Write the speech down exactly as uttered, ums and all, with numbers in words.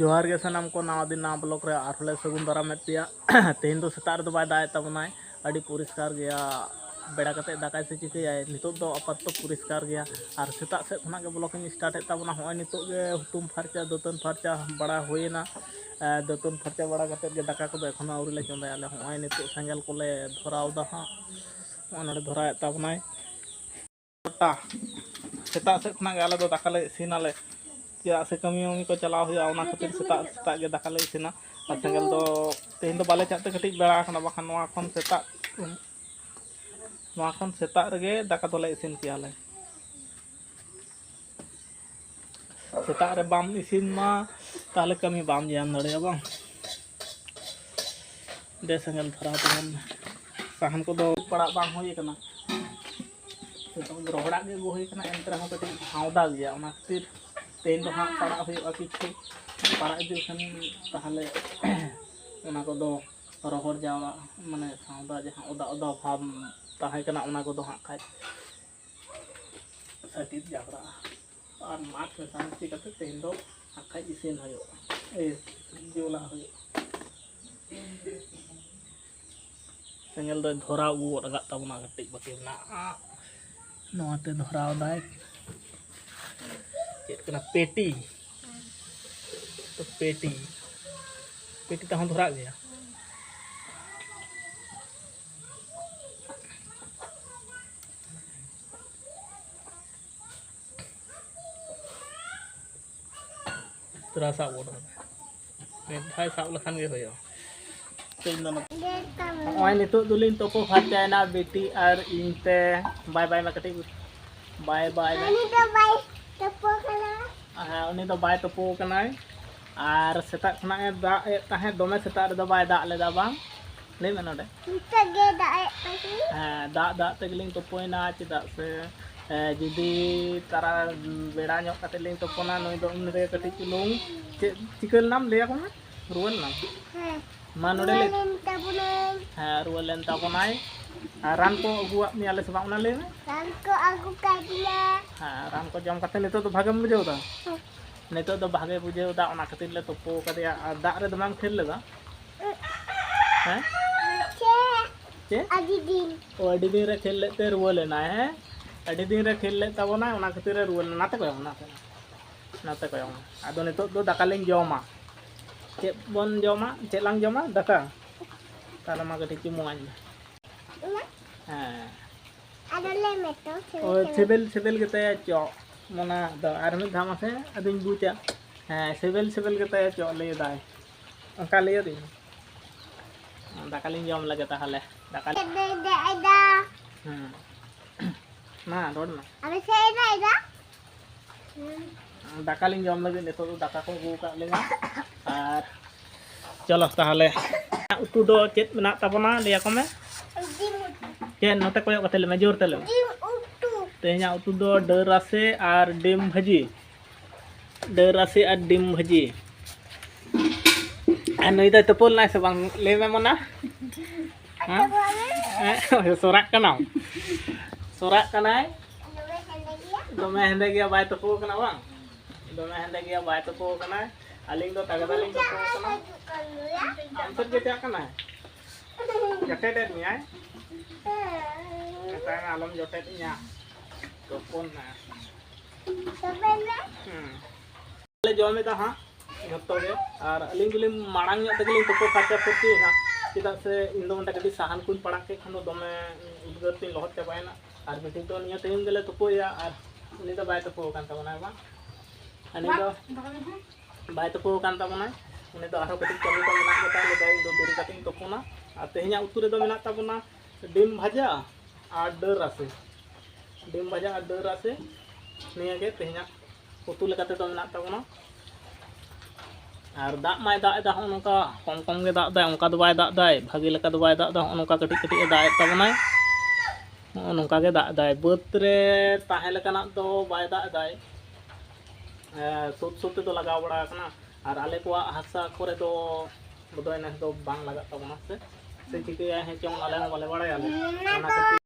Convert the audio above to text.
ᱡᱚᱦᱟᱨ ᱜᱮ ᱥᱟᱱᱟᱢ ᱠᱚ, ᱱᱟᱣᱟ ᱫᱤᱱ ᱱᱟᱣᱟ ᱵᱞᱚᱜ ᱨᱮ ᱟᱨᱦᱚᱸ ᱞᱮ ᱥᱟᱹᱜᱩᱱ ᱫᱟᱨᱟᱢᱮᱫ ᱯᱮᱭᱟ᱾ ᱛᱮᱦᱮᱧ ᱫᱚ ᱥᱮᱛᱟᱜ ᱨᱮᱫᱚ ᱵᱟᱭ ᱫᱟᱜ ᱮᱫ ᱛᱟᱵᱚᱱᱟᱭ, ᱟᱹᱰᱤ ᱯᱚᱨᱤᱥᱠᱟᱨ ᱜᱮᱭᱟ᱾ ᱵᱮᱲᱟ ᱠᱟᱛᱮᱫ ᱫᱟᱠᱟᱭ ᱥᱮ ᱪᱤᱠᱟᱹᱭᱟᱭ, ᱱᱤᱛᱚᱜ ᱫᱚ ᱟᱯᱟᱛᱚᱛᱚ ᱯᱚᱨᱤᱥᱠᱟᱨ ᱜᱮᱭᱟ᱾ ᱟᱨ ᱥᱮᱛᱟᱜ ᱥᱮᱫ ᱠᱷᱚᱱᱟᱜ ᱜᱮ ᱵᱞᱚᱜ ᱤᱧ ᱥᱴᱟᱨᱴ ᱮᱫ ᱛᱟᱵᱚᱱᱟ᱾ ᱦᱚᱸᱜᱼᱚᱭ ᱱᱤᱛᱚᱜ ᱜᱮ ᱦᱩᱛᱩᱢ ᱯᱷᱟᱨᱪᱟ, ᱫᱟᱹᱛᱟᱹᱱ ᱯᱷᱟᱨᱪᱟ ᱵᱟᱲᱟ ᱦᱩᱭᱮᱱᱟ᱾ ᱮ, ᱫᱟᱹᱛᱟᱹᱱ ᱯᱷᱟᱨᱪᱟ ᱵᱟᱲᱟ ᱠᱟᱛᱮᱫ ᱜᱮ ᱫᱟᱠᱟ ᱠᱚᱫᱚ ᱮᱠᱷᱚᱱᱳ ᱟᱹᱣᱨᱤ ᱞᱮ ᱪᱚᱸᱫᱟᱭᱟ᱾ ᱟᱞᱮ ᱦᱚᱸᱜᱼᱚᱭ ᱱᱤᱛᱚᱜ ᱥᱮᱸᱜᱮᱞ ᱠᱚᱞᱮ ᱫᱷᱚᱨᱟᱣ ᱮᱫᱟ ᱦᱟᱸᱜ᱾ ᱦᱚᱸᱜᱼᱚᱭ ᱱᱚᱰᱮ ᱫᱷᱚᱨᱟᱣᱮᱫ ᱛᱟᱵᱚᱱᱟᱭ᱾ ᱥᱮᱛᱟᱜ ᱥᱮᱛᱟᱜ ᱥᱮᱫ ᱠᱷᱚᱱᱟᱜ ᱜᱮ ᱟᱞᱮ ᱫᱚ ᱫᱟᱠᱟ ᱞᱮ ᱤᱥᱤᱱᱟᱞᱮ, ᱪᱮᱫᱟᱜ ᱥᱮ ᱠᱟᱹᱢᱤ ᱢᱟᱹᱢᱤ ᱠᱚ ᱪᱟᱞᱟᱣ ᱦᱩᱭᱩᱜᱼᱟ᱾ ᱚᱱᱟ ᱠᱷᱟᱹᱛᱤᱨ ᱥᱮᱛᱟᱜ ᱥᱮᱛᱟᱜ ᱜᱮ ᱫᱟᱠᱟ ᱞᱮ ᱤᱥᱤᱱᱟ᱾ ᱟᱨ ᱥᱮᱸᱜᱮᱞ ᱫᱚ ᱛᱮᱦᱮᱧ ᱫᱚ ᱵᱟᱞᱮ ᱪᱟᱜ ᱛᱮ ᱠᱟᱹᱴᱤᱡ ᱵᱮᱲᱟ ᱟᱠᱟᱱᱟ, ᱵᱟᱠᱷᱟᱱ ᱱᱚᱣᱟ ᱠᱷᱚᱱ ᱥᱮᱛᱟᱜ ᱱᱚᱣᱟ ᱠᱷᱚᱱ ᱥᱮᱛᱟᱜ ᱨᱮᱜᱮ ᱫᱟᱠᱟ ᱫᱚᱞᱮ ᱤᱥᱤᱱ ᱠᱮᱭᱟᱞᱮ᱾ ᱥᱮᱛᱟᱜ ᱨᱮ ᱵᱟᱢ ᱤᱥᱤᱱ ᱢᱟ, ᱛᱟᱦᱚᱞᱮ ᱠᱟᱹᱢᱤ ᱵᱟᱢ ᱧᱟᱢ ᱫᱟᱲᱮᱭᱟᱜᱼᱟ ᱵᱟᱝ᱾ ᱫᱮ ᱥᱮᱸᱜᱮᱞ ᱫᱷᱚᱨᱟᱣ ᱛᱟᱵᱚᱱ ᱢᱮ᱾ ᱥᱟᱦᱟᱱ ᱠᱚᱫᱚ ᱯᱟᱲᱟᱜ ᱵᱟᱝ ᱦᱩᱭ ᱟᱠᱟᱱᱟ, ᱥᱤᱛᱩᱝ ᱨᱚᱦᱚᱲᱟᱜ ᱜᱮ ᱟᱹᱜᱩ ᱦᱩᱭ ᱟᱠᱟᱱᱟ, ᱮᱱᱛᱮ ᱨᱮᱦᱚᱸ ᱠᱟᱹᱴᱤᱡ ᱦᱟᱣᱫᱟ ᱜᱮᱭᱟ᱾ ᱚᱱᱟ ᱠᱷᱟᱹᱛᱤᱨ ᱛᱮᱦᱮᱧ ᱫᱚ ᱦᱟᱸᱜ ᱯᱟᱲᱟᱜ ᱦᱩᱭᱩᱜᱼᱟ, ᱠᱤᱪᱷᱩ ᱯᱟᱲᱟᱜ ᱤᱫᱤ ᱞᱮᱠᱷᱟᱱ ᱛᱟᱦᱚᱞᱮ ᱚᱱᱟ ᱠᱚᱫᱚ ᱨᱚᱦᱚᱲ ᱡᱟᱣᱨᱟᱜᱼᱟ, ᱢᱟᱱᱮ ᱥᱟᱶᱫᱟ ᱡᱟᱦᱟᱸ ᱚᱫᱟ ᱚᱫᱟ ᱵᱷᱟᱵᱽ ᱛᱟᱦᱮᱸ ᱠᱟᱱᱟ, ᱚᱱᱟ ᱠᱚᱫᱚ ᱦᱟᱸᱜ ᱠᱷᱟᱡ ᱥᱟᱹᱠᱤᱛ ᱡᱟᱣᱨᱟᱜᱼᱟ᱾ ᱟᱨ ᱢᱟᱜ ᱢᱮᱥᱟ ᱢᱮᱥᱤ ᱠᱟᱛᱮ ᱛᱮᱦᱮᱧ ᱫᱚ ᱦᱟᱸᱜ ᱠᱷᱟᱡ ᱤᱥᱤᱱ ᱦᱩᱭᱩᱜᱼᱟ, ᱮ, ᱡᱩᱞᱟᱜ ᱦᱩᱭᱩᱜᱼᱟ᱾ ᱥᱮᱸᱜᱮᱞ ᱫᱚᱭ ᱫᱷᱚᱨᱟᱣ ᱟᱹᱜᱩ ᱜᱚᱫ ᱟᱠᱟᱫ ᱛᱟᱵᱚᱱᱟ, ᱠᱟᱹᱴᱤᱡ ᱵᱟᱹᱠᱤ ᱢᱮᱱᱟᱜᱼᱟ᱾ ᱱᱚᱣᱟᱛᱮ ᱫᱷᱚᱨᱟᱣ ᱫᱟᱭ᱾ ᱪᱮᱫ ᱠᱟᱱᱟ? ᱯᱮᱴᱤ᱾ ᱛᱚ, ᱯᱮᱴᱤ, ᱯᱮᱴᱤ ᱛᱮᱦᱚᱸ ᱫᱷᱚᱨᱟᱜ ᱜᱮᱭᱟ᱾ ᱛᱚᱨᱟ ᱥᱟᱵ ᱜᱚᱫ ᱠᱟᱫᱟ᱾ ᱢᱤᱫ ᱫᱷᱟᱣ ᱥᱟᱵ ᱞᱮᱠᱷᱟᱱ ᱜᱮ ᱦᱩᱭᱩᱜᱼᱟ᱾ ᱛᱮᱦᱮᱧ ᱫᱚ ᱱᱚᱛᱮ ᱱᱚᱜᱼᱚᱭ ᱱᱤᱛᱚᱜ ᱫᱚᱞᱤᱧ ᱛᱩᱯᱩ ᱯᱷᱟᱨᱪᱟᱭᱮᱱᱟ, ᱵᱤᱴᱤ ᱟᱨ ᱤᱧ ᱛᱮ᱾ ᱵᱟᱭ ᱵᱟᱭ ᱢᱮ ᱠᱟᱹᱴᱤᱡ, ᱵᱟᱭ ᱵᱟᱭ ᱢᱮ᱾ ᱩᱱᱤ ᱫᱚ ᱵᱟᱭ ᱛᱩᱯᱩ ᱠᱟᱱᱟ᱾ ᱦᱮᱸ, ᱩᱱᱤ ᱫᱚ ᱵᱟᱭ ᱛᱩᱯᱩ ᱠᱟᱱᱟᱭ᱾ ᱟᱨ ᱥᱮᱛᱟᱜ ᱠᱷᱚᱱᱟᱜ ᱮ ᱫᱟᱜ ᱮᱫ ᱛᱟᱦᱮᱸᱫ, ᱫᱚᱢᱮ ᱥᱮᱛᱟᱜ ᱨᱮᱫᱚ ᱵᱟᱭ ᱫᱟᱜ ᱞᱮᱫᱟ ᱵᱟᱝ? ᱞᱟᱹᱭ ᱢᱮ ᱱᱚᱰᱮ᱾ ᱱᱤᱛᱚᱜ ᱜᱮ ᱫᱟᱜ ᱮᱫ ᱛᱟᱦᱮᱸᱫ᱾ ᱦᱮᱸ, ᱫᱟᱜ ᱫᱟᱜ ᱛᱮᱜᱮᱞᱤᱧ ᱛᱩᱯᱩᱭᱮᱱᱟ, ᱪᱮᱫᱟᱜ ᱥᱮ, ᱮ, ᱡᱩᱫᱤ ᱛᱟᱨᱟ ᱵᱮᱲᱟ ᱧᱚᱜ ᱠᱟᱛᱮ ᱞᱤᱧ ᱛᱩᱯᱩᱱᱟ, ᱱᱩᱭ ᱫᱚ ᱩᱱ ᱨᱮᱜᱮ ᱠᱟᱹᱴᱤᱡ ᱪᱩᱞᱩᱝ ᱪᱮᱫ ᱪᱤᱠᱟᱹ ᱞᱮᱱᱟᱢ ᱞᱟᱹᱭ ᱟᱠᱚ ᱢᱮ, ᱨᱩᱣᱟᱹ ᱞᱮᱱᱟᱢ᱾ ᱦᱮᱸ᱾ ᱢᱟ ᱱᱚᱰᱮ ᱨᱩᱣᱟᱹ ᱞᱟᱹᱭ ᱞᱮᱱ ᱛᱟᱵᱚᱱᱟᱹᱧ᱾ ᱦᱮᱸ, ᱨᱩᱣᱟᱹ ᱞᱮᱱ ᱛᱟᱵᱚᱱᱟᱭ᱾ ᱟᱨ ᱨᱟᱱ ᱠᱚ ᱟᱹᱜᱩᱣᱟᱜ ᱢᱮᱭᱟ ᱞᱮ ᱥᱮ ᱵᱟᱝ, ᱚᱱᱟ ᱞᱟᱹᱭ ᱢᱮ᱾ ᱨᱟᱱ ᱠᱚ ᱟᱹᱜᱩ ᱠᱟᱫᱤᱧᱟ᱾ ᱦᱮᱸ, ᱨᱟᱱ ᱠᱚ ᱡᱚᱢ ᱠᱟᱛᱮ ᱱᱤᱛᱚᱜ ᱫᱚ ᱵᱷᱟᱜᱮᱢ ᱵᱩᱡᱷᱟᱹᱣ ᱮᱫᱟ? ᱦᱮᱸ᱾ ᱱᱤᱛᱚᱜ ᱫᱚ ᱵᱷᱟᱜᱮ ᱵᱩᱡᱷᱟᱹᱣ ᱮᱫᱟ, ᱚᱱᱟ ᱠᱷᱟᱹᱛᱤᱨ ᱞᱮ ᱛᱩᱯᱩ ᱟᱠᱟᱫᱮᱭᱟ᱾ ᱟᱨ ᱫᱟᱜ ᱨᱮ ᱫᱚᱢᱮᱢ ᱠᱷᱮᱞ ᱞᱮᱫᱟ? ᱦᱮᱸ? ᱪᱮᱫ? ᱪᱮᱫ? ᱟᱹᱰᱤ ᱫᱤᱱ᱾ ᱚ, ᱟᱹᱰᱤ ᱫᱤᱱ ᱨᱮ ᱠᱷᱮᱞ ᱞᱮᱫ ᱛᱮ ᱨᱩᱣᱟᱹ ᱞᱮᱱᱟᱭ, ᱦᱮᱸ? ᱟᱹᱰᱤ ᱫᱤᱱ ᱨᱮ ᱠᱷᱮᱞ ᱞᱮᱫ ᱛᱟᱵᱚᱱᱟᱭ, ᱚᱱᱟ ᱠᱷᱟᱹᱛᱤᱨ ᱮ ᱨᱩᱣᱟᱹ ᱞᱮᱱᱟ᱾ ᱱᱟᱛᱮ ᱠᱚᱭᱚᱜ ᱢᱮ, ᱱᱟᱛᱮ ᱱᱟᱛᱮ ᱠᱚᱭᱚᱜ ᱢᱮ᱾ ᱟᱫᱚ ᱱᱤᱛᱚᱜ ᱫᱚ ᱫᱟᱠᱟ ᱞᱤᱧ ᱡᱚᱢᱟ᱾ ᱪᱮᱫ ᱵᱚᱱ ᱡᱚᱢᱟ? ᱪᱮᱫ ᱞᱟᱝ ᱡᱚᱢᱟ? ᱫᱟᱠᱟ᱾ ᱛᱟᱦᱞᱮ ᱢᱟ ᱠᱟᱹᱴᱤᱡ ᱪᱩᱢᱩ ᱟᱹᱧ ᱢᱮ᱾ ᱦᱮᱸ᱾ ᱟᱫᱚ ᱞᱟᱹᱭ ᱢᱮ ᱛᱚ, ᱳᱭ ᱥᱤᱵᱤᱞ ᱥᱤᱵᱤᱞ ᱜᱮᱛᱟᱭᱟ ᱪᱚᱜ ᱢᱚᱱᱟ ᱫᱚ᱾ ᱟᱨ ᱢᱤᱫ ᱫᱷᱟᱣ ᱢᱟᱥᱮ, ᱟᱫᱚᱧ ᱵᱩᱡᱟ᱾ ᱦᱮᱸ, ᱥᱤᱵᱤᱞ ᱥᱤᱵᱤᱞ ᱜᱮᱛᱟᱭᱟ ᱪᱚᱜ ᱞᱟᱹᱭ ᱫᱟᱭ᱾ ᱚᱱᱠᱟ ᱞᱟᱹᱭ ᱟᱹᱫᱤᱧ᱾ ᱫᱟᱠᱟ ᱞᱤᱧ ᱡᱚᱢ ᱞᱮᱜᱮ ᱛᱟᱦᱚᱞᱮ᱾ ᱫᱟᱠᱟ᱾ ᱫᱟᱹᱭ ᱫᱟᱹᱭ ᱫᱟ᱾ ᱦᱮᱸ᱾ ᱢᱟ, ᱨᱚᱲ ᱢᱮ᱾ ᱟᱫᱚ ᱪᱮᱫ ᱮ ᱫᱟᱭ ᱫᱟ? ᱫᱟᱠᱟ ᱞᱤᱧ ᱡᱚᱢ ᱞᱟᱹᱜᱤᱫ, ᱱᱤᱛᱚᱜ ᱫᱚ ᱫᱟᱠᱟ ᱠᱚ ᱟᱹᱜᱩ ᱟᱠᱟᱫ ᱞᱤᱧᱟ᱾ ᱟᱨ ᱪᱚᱞᱚ ᱛᱟᱦᱚᱞᱮ, ᱩᱛᱩ ᱫᱚ ᱪᱮᱫ ᱢᱮᱱᱟᱜ ᱛᱟᱵᱚᱱᱟ? ᱞᱟᱹᱭ ᱟᱠᱚ ᱢᱮ᱾ ᱰᱤᱢ ᱩᱛᱩ᱾ ᱪᱮᱫ? ᱱᱚᱛᱮ ᱠᱚᱭᱚᱜ ᱠᱟᱛᱮ ᱞᱟᱹᱭ ᱢᱮ, ᱡᱳᱨ ᱛᱮ ᱞᱟᱹᱭ ᱢᱮ᱾ ᱰᱤᱢ ᱩᱛᱩ᱾ ᱛᱮᱦᱮᱧᱟᱜ ᱩᱛᱩ ᱫᱚ ᱰᱟᱹᱞ ᱨᱟᱥᱮ ᱟᱨ ᱰᱤᱢ ᱵᱷᱟᱹᱡᱤ᱾ ᱰᱟᱹᱞ ᱨᱟᱥᱮ ᱟᱨ ᱰᱤᱢ ᱵᱷᱟᱹᱡᱤ᱾ ᱟᱨ ᱱᱩᱭ ᱫᱚᱭ ᱛᱩᱯᱩ ᱞᱮᱱᱟᱭ ᱥᱮ ᱵᱟᱝ? ᱞᱟᱹᱭ ᱢᱮ ᱢᱚᱱᱟ᱾ ᱦᱮᱸ? ᱦᱮᱸ? ᱥᱚᱨᱟᱜ ᱠᱟᱱᱟᱢ? ᱥᱚᱨᱟᱜ ᱠᱟᱱᱟᱭ᱾ ᱫᱚᱢᱮ ᱦᱮᱸᱫᱮ ᱜᱮᱭᱟ᱾ ᱫᱚᱢᱮ ᱦᱮᱸᱫᱮ ᱜᱮᱭᱟ, ᱵᱟᱭ ᱛᱩᱯᱩ ᱠᱟᱱᱟ ᱵᱟᱝ? ᱫᱚᱢᱮ ᱦᱮᱸᱫᱮ ᱜᱮᱭᱟ, ᱵᱟᱭ ᱛᱩᱯᱩ ᱠᱟᱱᱟ᱾ ᱟᱹᱞᱤᱧ ᱫᱚ ᱛᱟᱜᱫᱟ ᱞᱤᱧ ᱛᱩᱯᱩ ᱠᱟᱱᱟ᱾ ᱦᱤᱡᱩᱜ ᱠᱟᱱ ᱜᱮᱭᱟ᱾ ᱟᱢ ᱥᱮᱫ ᱜᱮ ᱪᱟᱜ ᱠᱟᱱᱟᱭ? ᱡᱚᱴᱮᱫ ᱮᱫ ᱢᱮᱭᱟᱭ? ᱢᱮᱛᱟᱭ ᱢᱮ ᱟᱞᱚᱢ ᱡᱚᱴᱮᱫ ᱤᱧᱟ᱾ ᱛᱩᱯᱩᱱ ᱢᱮ᱾ ᱛᱚᱵᱮ ᱞᱮ ᱦᱩᱸ᱾ ᱞᱮ ᱡᱚᱢ ᱮᱫᱟ ᱦᱟᱸᱜ ᱡᱷᱚᱛᱚ ᱜᱮ᱾ ᱟᱨ ᱟᱹᱞᱤᱧ ᱫᱚᱞᱤᱧ ᱢᱟᱲᱟᱝ ᱧᱚᱜ ᱛᱮᱜᱮᱞᱤᱧ ᱛᱩᱯᱩ ᱯᱷᱟᱨᱪᱟ ᱯᱷᱟᱹᱨᱪᱤᱭᱮᱱᱟ, ᱪᱮᱫᱟᱜ ᱥᱮ ᱤᱧ ᱫᱚ ᱚᱸᱰᱮ ᱠᱟᱹᱴᱤᱡ ᱥᱟᱦᱟᱱ ᱠᱚᱧ ᱯᱟᱲᱟᱜ ᱠᱮᱫ ᱠᱷᱟᱱ ᱫᱚ ᱫᱚᱢᱮ ᱩᱫᱽᱜᱟᱹᱨ ᱛᱤᱧ ᱞᱚᱦᱚᱫ ᱪᱟᱵᱟᱭᱮᱱᱟ᱾ ᱟᱨ ᱵᱤᱴᱤ ᱫᱚ ᱱᱤᱭᱟᱹ ᱴᱟᱭᱤᱢ ᱜᱮᱞᱮ ᱛᱩᱯᱩᱭᱟ, ᱟᱨ ᱩᱱᱤ ᱫᱚ ᱵᱟᱭ ᱛᱩᱯᱩ ᱟᱠᱟᱱ ᱛᱟᱵᱚᱱᱟ ᱵᱟᱝ? ᱩᱱᱤ ᱫᱚ ᱵᱟᱭ ᱛᱩᱯᱩ ᱟᱠᱟᱱ ᱛᱟᱵᱚᱱᱟ᱾ ᱩᱱᱤ ᱫᱚ ᱟᱨᱦᱚᱸ ᱠᱟᱹᱴᱤᱡ ᱠᱟᱹᱢᱤ ᱠᱚ ᱢᱮᱱᱟᱜ ᱜᱮᱛᱟᱭ, ᱞᱟᱹᱭ ᱫᱟᱭ ᱤᱧ ᱫᱚ ᱫᱮᱨᱤ ᱠᱟᱛᱮᱧ ᱛᱩᱯᱩᱱᱟ᱾ ᱟᱨ ᱛᱮᱦᱮᱧᱟᱜ ᱩᱛᱩ ᱨᱮᱫᱚ ᱢᱮᱱᱟᱜ ᱛᱟᱵᱚᱱᱟ ᱰᱤᱢ ᱵᱷᱟᱡᱟ ᱟᱨ ᱰᱟᱹᱞ ᱨᱟᱥᱮ᱾ ᱰᱤᱢ ᱵᱷᱟᱡᱟ ᱟᱨ ᱰᱟᱹᱞ ᱨᱟᱥᱮ, ᱱᱤᱭᱟᱹ ᱜᱮ ᱛᱮᱦᱮᱧᱟᱜ ᱩᱛᱩ ᱞᱮᱠᱟ ᱛᱮᱫᱚ ᱢᱮᱱᱟᱜ ᱛᱟᱵᱚᱱᱟ᱾ ᱟᱨ ᱫᱟᱜ ᱢᱟᱭ ᱫᱟᱜ ᱮᱫᱟ ᱦᱚᱸᱜᱼᱚ ᱱᱚᱝᱠᱟ, ᱠᱚᱢ ᱠᱚᱢ ᱜᱮ ᱫᱟᱜ ᱮᱫᱟᱭ, ᱚᱱᱠᱟ ᱫᱚ ᱵᱟᱭ ᱫᱟᱜ ᱮᱫᱟᱭ, ᱵᱷᱟᱹᱜᱤ ᱞᱮᱠᱟ ᱫᱚ ᱵᱟᱭ ᱫᱟᱜ ᱮᱫᱟ, ᱦᱚᱸᱜᱼᱚ ᱱᱚᱝᱠᱟ ᱠᱟᱹᱴᱤᱡ ᱠᱟᱹᱴᱤᱡ ᱮ ᱫᱟᱜ ᱮᱫ ᱛᱟᱵᱚᱱᱟᱭ᱾ ᱦᱚᱸᱜᱼᱚ ᱱᱚᱝᱠᱟ ᱜᱮ ᱫᱟᱜ ᱮᱫᱟᱭ, ᱵᱟᱹᱫᱽ ᱨᱮ ᱛᱟᱦᱮᱸ ᱞᱮᱠᱟᱱᱟᱜ ᱫᱚ ᱵᱟᱭ ᱫᱟᱜ ᱮᱫᱟᱭ᱾ ᱮᱸ, ᱥᱩᱫ ᱥᱩᱫ ᱛᱮᱫᱚ ᱞᱟᱜᱟᱣ ᱵᱟᱲᱟ ᱟᱠᱟᱱᱟ᱾ ᱟᱨ ᱟᱞᱮ ᱠᱚᱣᱟᱜ ᱦᱟᱥᱟ ᱠᱚᱨᱮ ᱫᱚ ᱵᱚᱫᱚᱭ ᱱᱮᱥ ᱫᱚ ᱵᱟᱝ ᱞᱟᱜᱟᱜ ᱛᱟᱵᱚᱱᱟ ᱥᱮ, ᱥᱮ ᱪᱤᱠᱟᱹᱭᱟ ᱦᱮᱸ ᱪᱚᱝ, ᱟᱞᱮ ᱦᱚᱸ ᱵᱟᱞᱮ ᱵᱟᱲᱟᱭᱟ᱾ ᱚᱱᱟ ᱠᱷᱟᱹᱛᱤᱨ